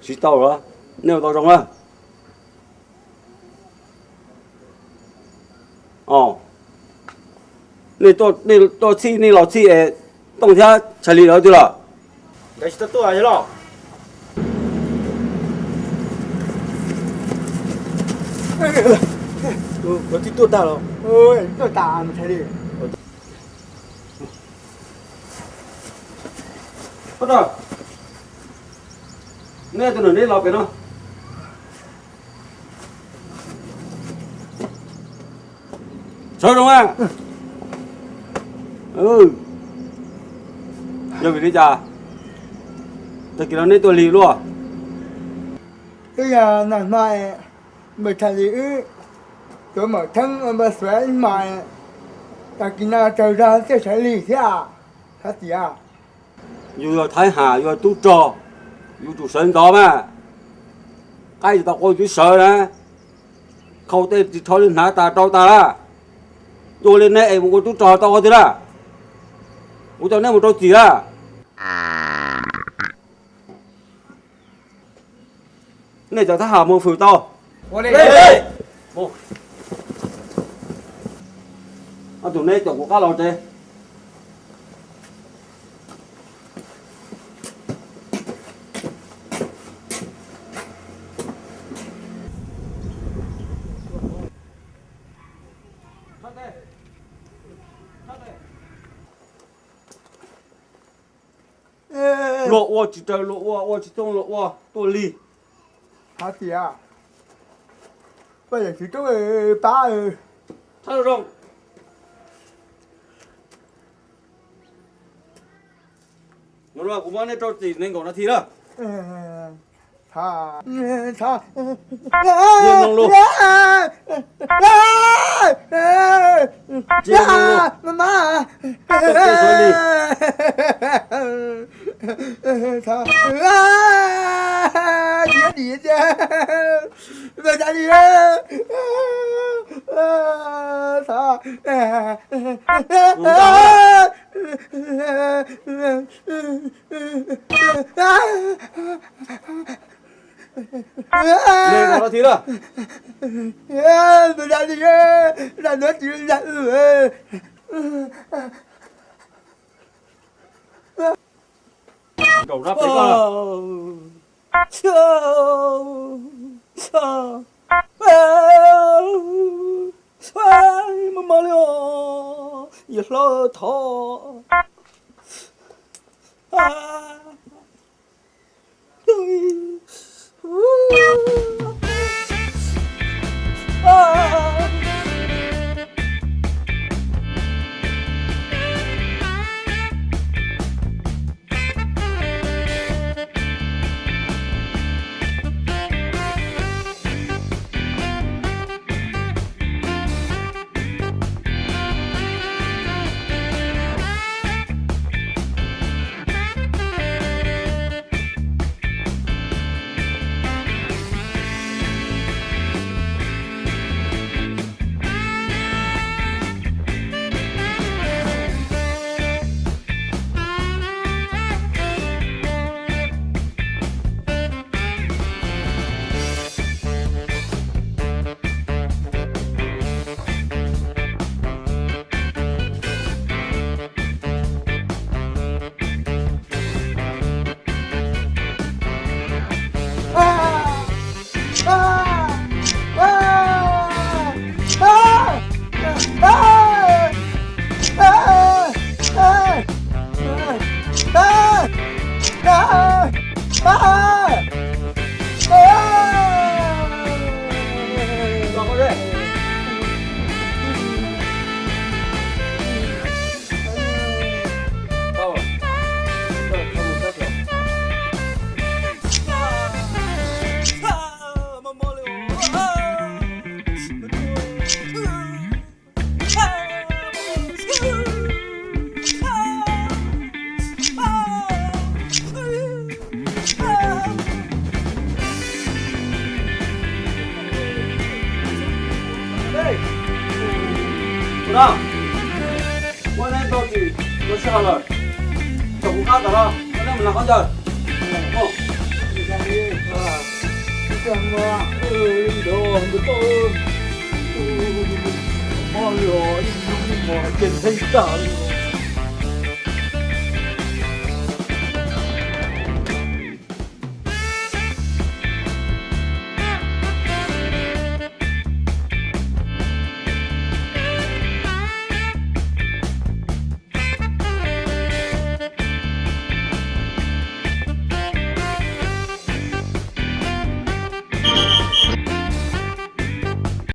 Tsis tau lawm, nej ua tau zoo na. Os, nej tuaj txhij, nej los txhij es Tooj thiab Tshais Lis lawv twg lawm? Nkawd tsis tau tuaj los? Nkawd twb tuaj tag los? Tuaj tag, Tshais Lis. Nej tus nram nej los pem no. Sawv zoo na. Yog vim li cas tag kis no nej tuaj lig luaj? Twb yog nag hmo npawg Tshais Lis wb tuav mom theeb ua npawg Xuav ib hmos, tag kis no raug zog thiaj sawv lig thiab. Thov txim. Yus yog Thaib Ham, yus yog tub rog, yus tsum sawv ntxov mas. Qaib tsis tau qua twb sawv na. Khau tej ris tsho li hnav tas rau tas lawm. Ua li neb es mus ua tub rog tau qhov twg lawm? Kuv coj neb mus rau txim lawm. Nej cov Thaib Ham mus fwm tau. Ob tug neb caum kuv qab los tsev. Luag ua tsis raws luag ua, ua tsis thooj luag ua, tuaj lig. Thov txim, poj yawm txiv tub pab. Thov zoo. Kuv muab nej rau txim nees nkaum nas this lawm. Txhob mloog lus. Txhob mloog lus. Txhob, txhob dim. Txhob. Nees nkaum nas this lawm. Nkaum rau pem koj. Maj mam li os, yawg hlob thov. Ua no, muab neb rau txim ua sij hawm lawm. Caum kuv qab tom no, muab neb mus noj khaub ncaws. Ua li ntawd npawg toj, mob li os, ib hnub ib hmos ces ntshai tag li.